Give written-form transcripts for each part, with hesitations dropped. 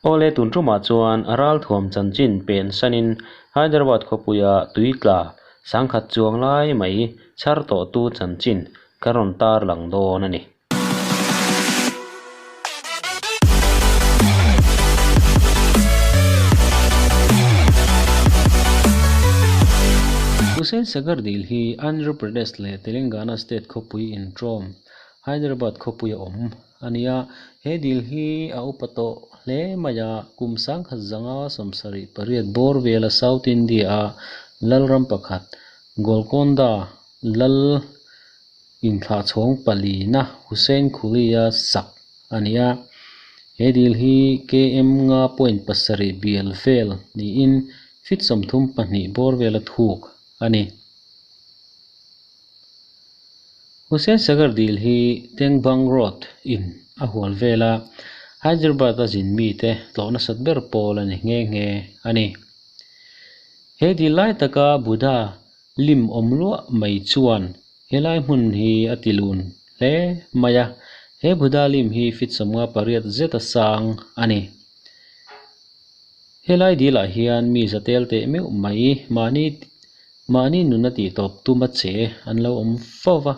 Awle tun tumah chuan ralthuam chanchin pen sanin Hyderabad khawpuia tui tla sangkhat chuang lai mai chhar tawhtu chanchin ka rawn tarlang dawn a ni. Hussain Sagar dil hi Andhra Pradesh leh Telangana state khawpui intrawm Hyderabad khawpuia awm a ni a. He dil hi a upa tawh hle mai a, kum sangkhat zanga 78 bawr vela South India-a lalram pakhat Golconda lal inthlahchhawng palina Hussain Quli-a sak a ni a. He dil hi KM nga point pasarih bial vel niin feet 32 bawr vela thuk a ni. Hussain Sagar dil hi Tank Bund Road in a hual vela Hyderabad a zin mite tlawh nasat ber pawl a ni nghe nghe a ni. He dil lai taka Buddha lim awm luah mai chuan helai hmun hi a ti lun hle mai a. He Buddha lim hi feet 58 zet a sang a ni. Helai dilah hian mi zatel teh meuh mai mahni mahni nuna tih tawp tum a che an lo awm fo va,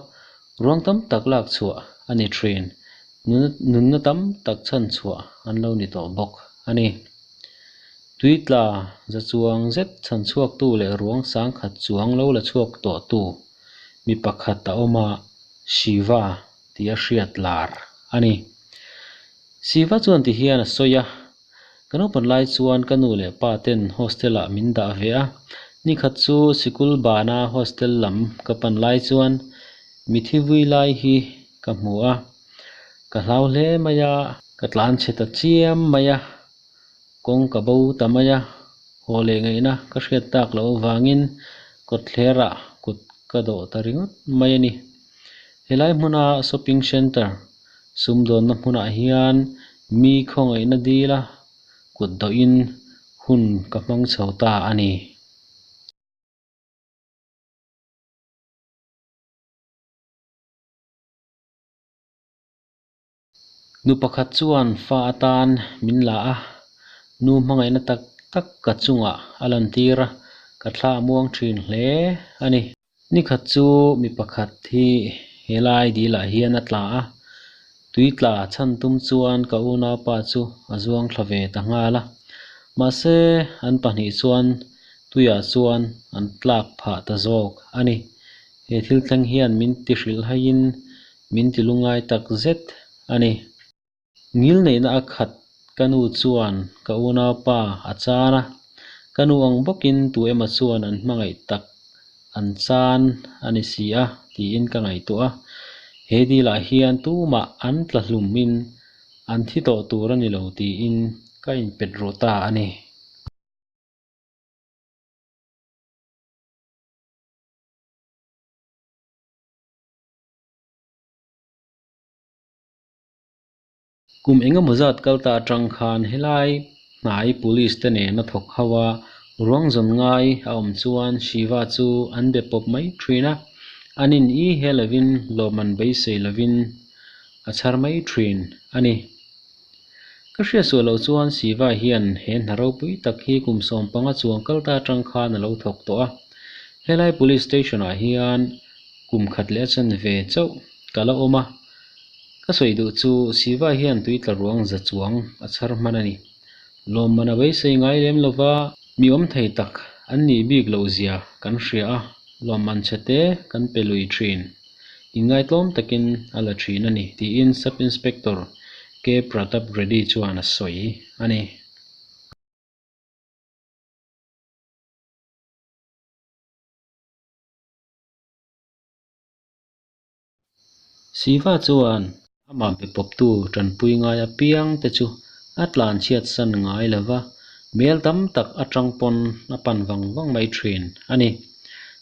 ruang tam tak lak chhuah a ni thin. Nunna tam tak chhan chhuah an lo ni tawh bawk a ni. Tui tla za chuang zet chhan chhuak tu leh ruang sangkhat chuang lo la chhuak tawh tu mi pakhat a awm a, Shiva tih a hriat lar a ni. Shiva chuan ti hian a sawi a, Ka naupan lai chuan ka nu leh pa ten hostel ah min dah ve a, nikhat chu sikul bana hostel lam ka pan lai chuan mithi vui lai hi ka hmu a, ka hlau hle mai a, ka tlan chhe ta chiam mai a, kawng ka bo ta mai a, haw leh ngaihna ka hriat tak loh avangin kawtthler ah kut ka dawh ta ringawt mai a ni. Helai hmuna shopping centre sumdawnna hmunah hian mi khawngaihna dila kut dawhin hun ka hmang chho ta a ni. Nu pakhat chuan fa atan min la a, nu hmangaihna tak tak ka chungah a lantir a, ka thla a muang thin hle a ni. Nikhat chu mi pakhat hi helai dilah hian a tla a, tui tla chhan tum chuan ka unaupa chu a zuang thla ve ta nghal a. Mahse an pahnih chuan tuiah chuan an tlak phah ta zawk a ni. He thil thleng hian min ti hrilh haiin min ti lungai tak zet a ni. Ngil neihna a khat ka nu chuan ka unaupa a chan a, ka nu ang bawkin tu emaw chuan an hmangaih tak an chan a ni si a tiin ka ngaihtuah a. He dilah hian tumah an tla hlumin an thi tawh tur a ni lo tiin ka inpet ru ta a ni. Kum engemaw zat kal ta atang khan helai hnai police te nen a thawk ho a, ruang zawn ngai a awm chuan Shiva chu an be pawp mai thin a, an in i he lovin lawm an beisei lovin a chhar mai thin a ni. Ka hriat suah loh chuan Shiva hian he hna ropui tak hi kum 15 chuang kal ta atang khan a lo thawk tawh a. Helai police station ah hian kum khat leh a chanve chauh ka la awm a. Ka sawi duh chu Shiva hian tui tla ruang za chuang a chhar hman a ni. Lawmman a beisei ngai lem lova mi awm thei tak an nih bik loh zia kan hria a, lawmman chhe te kan pe lui thin. Inngaihtlawm takin a la thin a ni tiin Sub Inspector K Pratap Reddy chuan a sawi a ni. Shiva chuan amah be pawptu tanpui ngai apiang te chu a tlan chhiat san ngai lova, mel tam tak atang pawn a pan vang vang mai thin a ni.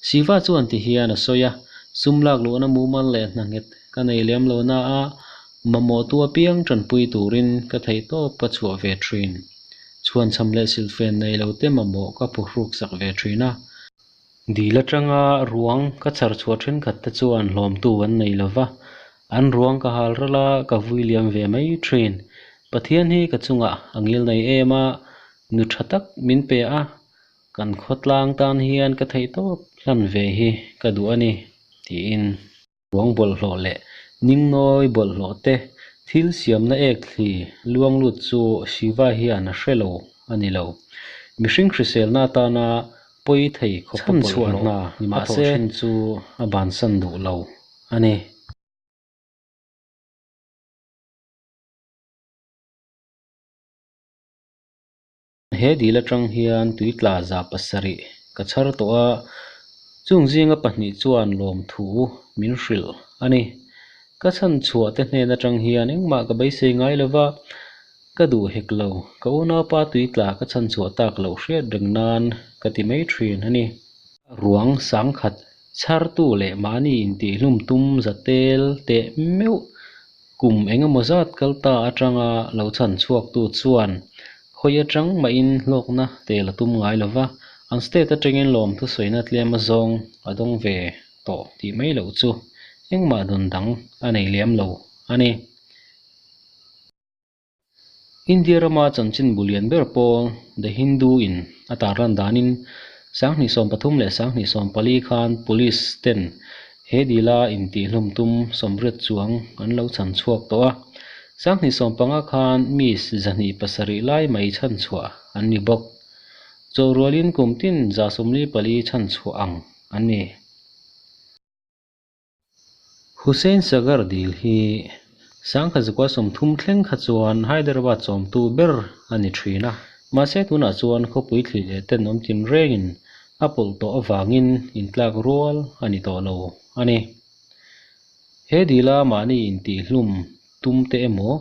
Shiva chuan ti hian a sawi a, sum lak luhna mumal leh hna nghet ka nei lem lo na a, mamawh tu apiang tanpui turin ka theih tawp ka chhuah ve thin. Chhuan cham leh silhfen nei lo te mamawh ka phuhruk sak ve thin a. Dil atanga ruang ka chhar chhuah thenkhat te chuan hlawmtu an nei lova, an ruang ka hal ral a, ka vui liam ve mai thin. Pathian hi ka chungah a ngil nei em a, nu tha tak min pe a, kan khawtlang tan hian ka theihtawp hlan ve hi ka duh a ni, tiin. Ruang bawlhhlawh leh ningnawi bawlhhlawh te thil siamna ek thli luang lut chu Shiva hian a hre lo a ni lo. Mihring hriselna atana pawi thei khawpa bawlhhlawh hna ni mah se chu a bansan duh lo a ni. He dil atang hian tui tla 700 ka chhar tawh a, chung zinga pahnih chuan lawmthu min hrilh a ni. Ka chhan chhuah te hnen atang hian engmah ka beisei ngai lo va, ka duh hek lo. Ka unaupa tui tla ka chhan chhuah tak loh hriat reng nan ka ti mai thin a ni. Ruang 10,000 chhartu leh mahni intihhlum tum za tel teh meuh Kum engemaw zat kal ta atanga lo chhan chhuaktu chuan khawi atang mahin hlawkna tel a tum ngai lova, an state atangin lawmthu sawina tlem a zawng a dawng ve tawh tih mai loh chu engmah dawn dang a nei lem lo a ni. India rama chanchin bu lian ber pawl The Hindu in a tarlan danin 2013 leh 2014 khan police ten he dila intihhlum tum 80 chuang an lo chhan chhuak tawh a, 2015 khan mi 207 lai mai chhan chhuah an ni bawk. Chawhrualin kum tin 144 chhan chhuah ang an ni. Hussain Sagar dil hi 1930 thleng kha chuan Hyderabad chawmtu ber a ni thin a, mahse tunah chuan khawpui thli leh tenawm tinrengin a pawlh tawh avangin intlak rual a ni tawh lo a ni. He dila mahni intihhlum tum te emaw,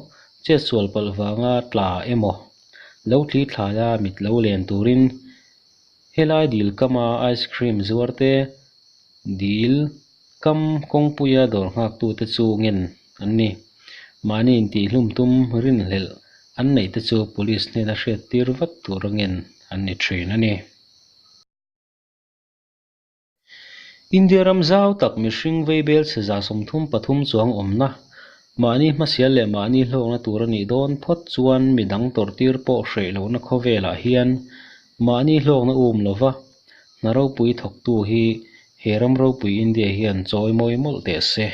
chetsual palh vanga tla emaw, lo thli thlaia mit lo len turin helai dil kama ice cream zuar te, dil kam kawngpuia dawr nghaktute chu ngen an ni. Mahni intihhlum tum rinhlelh an neih te chu police hnena hriat tir vat tura ngen an ni thin a ni. India ram zau tak mihring veibel chhe 33 chuang awmna, mahni hmasial leh mahni hlawkna tur a nih dawn phawt chuan midang tawrhtir pawh hreh lohna khawvelah hian mahni hlawkna um lova hna ropui thawktu hi he ram ropui India hian chawi mawi mawlh teh se.